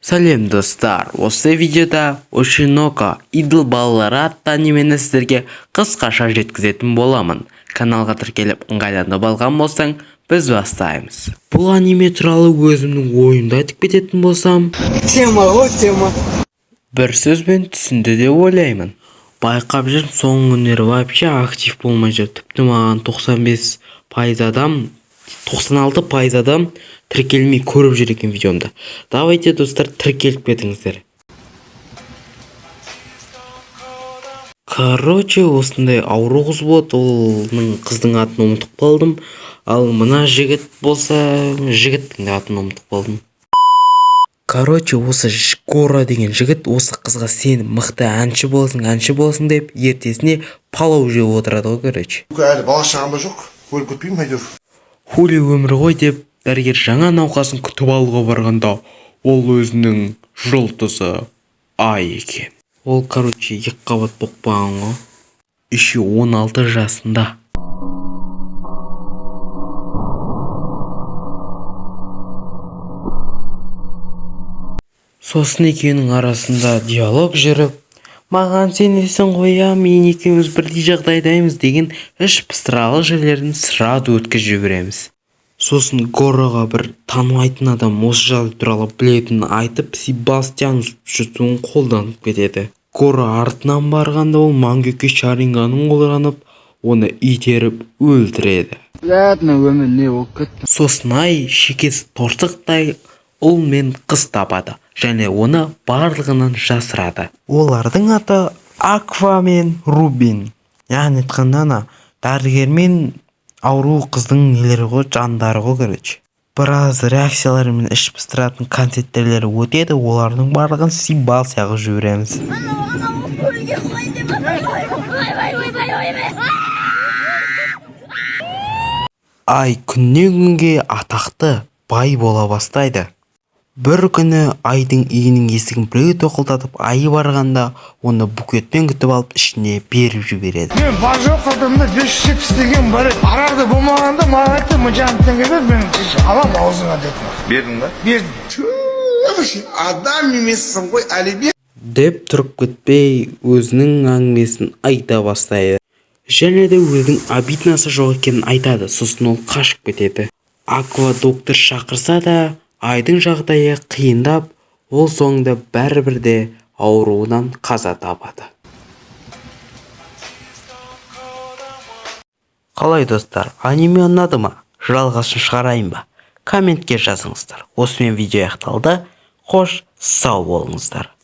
Сәлем, достар! Осы видеода Оши но Ко: Идол балалары атты анимені сіздерге қысқаша жеткізетін боламын. Каналға тіркеліп, ыңғайланып алған болсаң, біз бастаймыз. Бұл аниме туралы өзімнің ойымды айтып кететін болсам, Тема ғой, тема. бір сөзбен түсінді деп ойлаймын. Байқап жүрмін, соңғы күндері вообще актив болмай жүр. Тіпті маған 95% адам, 96% адам тіркелмей көріп жүр екен видеомды. Давайте, достар, тіркеліп кетіңіздер. Короче, осындай ауру қыз болады, оның қыздың атын ұмытып қалдым. Ал мына жігіт болса, жігіттің де атын ұмытып қалдым. Короче, осы Гора деген жігіт осы қызға: «Сен мықты әнші боласың, әнші боласың», — деп, ертесіне палау жеп отырады ғой, короче. Әлі бала шағам да жоқ, өліп кетпеймін әйтеуір. Хули өмір ғой деп, дәрігер жаңа науқасын күтіп алуға барғанда, ол өзінің жұлдызы Ай екен. Ол, короче, екі қабат болып қалған ғой, еще 16 жасында. Сосын екеуінің арасында диалог жүріп, «Маған сенесің ғой, иә, мен екеуміз бірдей жағдайдаймыз» деген іш пыстырарлық жерлерін сразу өткізіп жібереміз. Сосын Гораға бір танымайтын адам осы жағдай туралы білетінін айтып, Себастьян jutsuын қолданып кетеді. Гора артынан барғанда, ол Мангеке шаринганын қолданып, оны итеріп өлтіреді. Ладно, өмір не болып кетті. Сосын Ай шекесі торсықтай ұл мен қыз табады және оны барлығынан жасырады. Олардың аты Аква мен Рубин. Яғни айтқанда, ана дәрігер мен ауру қыздың нелері ғой, жандары ғой. Короче, біраз реакциялар мен іш пыстыратын концерттерлері өтеді. Олардың барлығын сибался қылып жібереміз. Анау, анау көлге құлайын деп жатыр. Ойбай, ойбай, ойбай! Ай күннен күнге атақты, бай бола бастайды. Бір күні Айдың үйінің есігін біреу тоқылдатып, Ай барғанда, оны букетпен күтіп алып, ішіне беріп жібереді. Мен бар жоқ қалтамда 570 теңгем бар еді. Арарда болмағанда маған айтты: «1,5 теңге бер, мен аламын аузыңа», — деді. Бердің ба? Бердім. Адам емессің ғой, Әлібек. Деп тұрып кетпей, өзінің әңгімесін айта бастайды және де өзінің обидасы жоқ екенін айтады. Сосын ол қашып кетеді. Аква доктор шақырса да, Айдың жағдайы қиындап, ол соңында бәрібір де ауруынан қаза табады. Қалай, достар, аниме ұнады ма? Жалғасын шығарайын ба? Комментке жазыңыздар. Осымен видео аяқталды. Қош, сау болыңыздар.